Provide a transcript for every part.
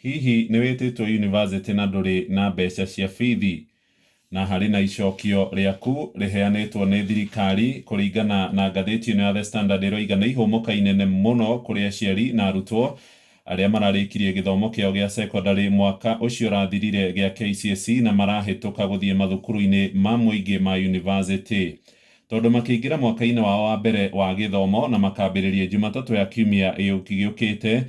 Hihi nĩ wĩtĩtwo yunivasĩtĩ na ndũrĩ na mbeca cia bithi? Na harĩ na icokio rĩaku rĩheanĩtwo nĩ thirikari kũringana na ngathĩti ĩno ya The Standard ĩroiga nĩ ihũmũka inene mũno kũrĩ aciari na arutwo arĩa mararĩkirie gĩthomo kĩao gĩa cekondarĩ mwaka ũcio ũrathirire gĩa KCSE na marahĩtũka gũthiĩ mathukuru-inĩ ma mũingĩ ma yunivasĩtĩ tondũ makĩingĩra mwaka-inĩ wao wa mbere wa gĩthomo na makambĩrĩria Jumatatũ ya kiumia gĩũkĩte.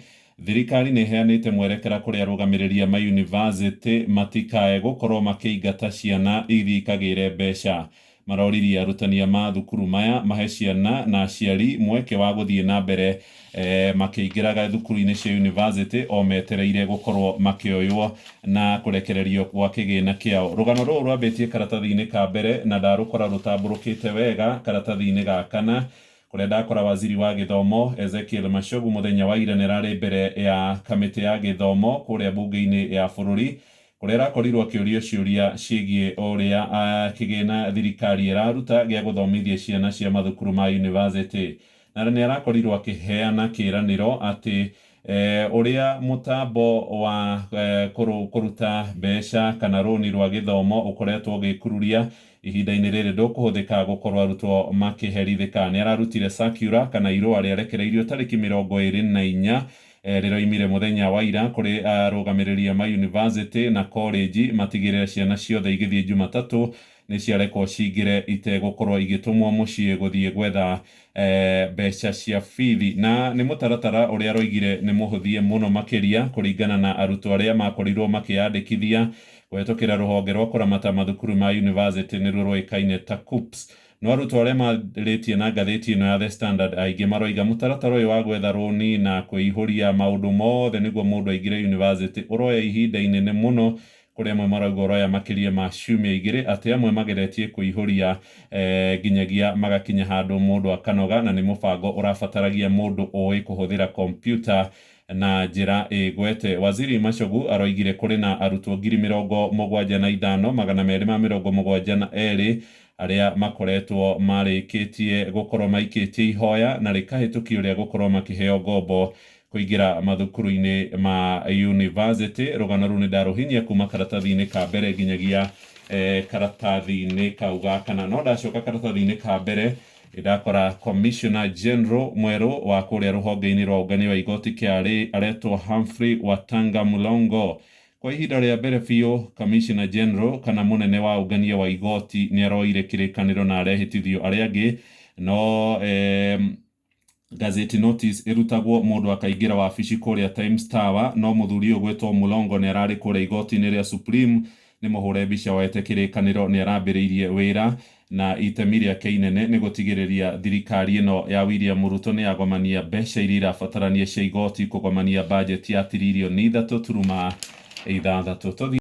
Thirikari nĩ ĩheanĩte mwerekera kũrĩ arũgamĩrĩri a mayunivasĩtĩ matikae gũkorwo makĩingata ciana ithiĩ ikagĩre mbeca. Maroririe arutani a mathukuru maya mahe ciana na aciari mweke wa gũthiĩ na mbere makĩingĩraga thukuru-inĩ cia yunivasĩtĩ o metereire gũkorwo makĩoywo na kũrekererio gwa kĩgĩna kĩao. Rũgano rũrũ rwambĩtie karatathi-inĩ ka mbere na ndarũkora rũtambũrũkĩte wega karatathi-inĩ ga kana kũrĩa ndakora waziri wa gĩthomo Ezekiel Machogu mũthenya wa ira nĩararĩ mbere ya kamĩtĩ ya gĩthomo kũrĩa bunge-inĩ ya bũrũri kũrĩa arakorirwo akĩũrio ciũria ciĩgiĩ ũrĩa kĩgĩna thirikari ĩraruta gĩa gũthomithia ciana cia mathukuru ma yunivasĩtĩ na nĩ arakorirwo akĩheana kĩĩranĩro atĩ ũrĩa mũtambo wa kũruta mbeca kana rũni rwa gĩthomo ũkoretwo ũgĩkururia ihinda-inĩ rĩrĩ ndũkũhũthĩka gũkorwo arutwo makĩherithĩka. Nĩ ararutire circular kana irũa rĩarekereirio tarĩki 24 rĩroimire mũthenya wa ira kũrĩ arũgamĩrĩri a mayunivasĩtĩ na college matigĩrĩre ciana ciothe igĩthiĩ Jumatatũ nĩ ciarekwo cingĩre itegũkorwo igĩtũmwo mũciĩ gũthiĩ gwetha mbeca cia bithi. Na nĩ mũtaratara ũrĩa aroigire nĩ mũhũthie mũno makĩria kũringana na arutwo arĩa makorirwo makĩyandĩkithia kũhetũkĩra rũhonge rwa kũramata mathukuru ma yunivasĩtĩ nĩruo rũĩkaine ta KUCCPS. No arutwo arĩa marĩtie na ngathĩti ĩno ya The Standard aingĩ maroiga mũtaratara ũyũ wa gwetha rũni na kwĩihũria maũndũ mothe nĩguo mũndũ aingĩre yunivasĩtĩ ũroya ihinda inene mũno kũrĩa amwe marauga ũroya makĩria ma ciumia 2 atĩ amwe mageretie kũihũria nginyagia magakinya handũ mũndũ akanoga na nĩ mũbango ũrabataragia mũndũ ũĩ kũhũthĩra kompyuta na njĩra ĩgwete. Waziri Machogu aroigire kũrĩ na arutwo 75,272 arĩa makoretwo marĩkĩtie gũkorwo maikĩtie ihoya na rĩkahĩtũkio rĩa gũkorwo makĩheo ngombo kũingĩra mathukuru-inĩ ma yunivasĩtĩ. Rũgano rũu nĩ ndarũhinyia kuma karatathi-inĩ ka mbere nginyagia karatathi-inĩ kau ga kana. No ndacoka karatathi-inĩ ka mbere ndakora Commissioner General mwerũ wa kũrĩa rũhonge-inĩ rwa ũngania wa igoti KRA aretwo Humphrey Watanga Mulongo. Kwa ihinda rĩa mbere biũ Commissioner General kana mũnene wa ũngania wa igoti nĩ aroire kĩrĩkanĩro na arehĩtithio arĩa angĩ no Gazeti notice ĩrutagwo mũndũ akaingĩra wabici kũrĩa Times Tower no mũthuri ũyũ gwĩtwo Mulongo nĩ ararĩ kũrĩa igoti-inĩ rĩa Supreme nĩ mũhũre mbica woete kĩrĩkanĩro nĩ arambĩrĩirie wĩra na itemi rĩake inene nĩ gũtigĩrĩria thirikari ĩno ya William Ruto nĩ yagomania mbeca iria irabatarania cia igoti kũgomania bajeti ya tiririoni 3.6.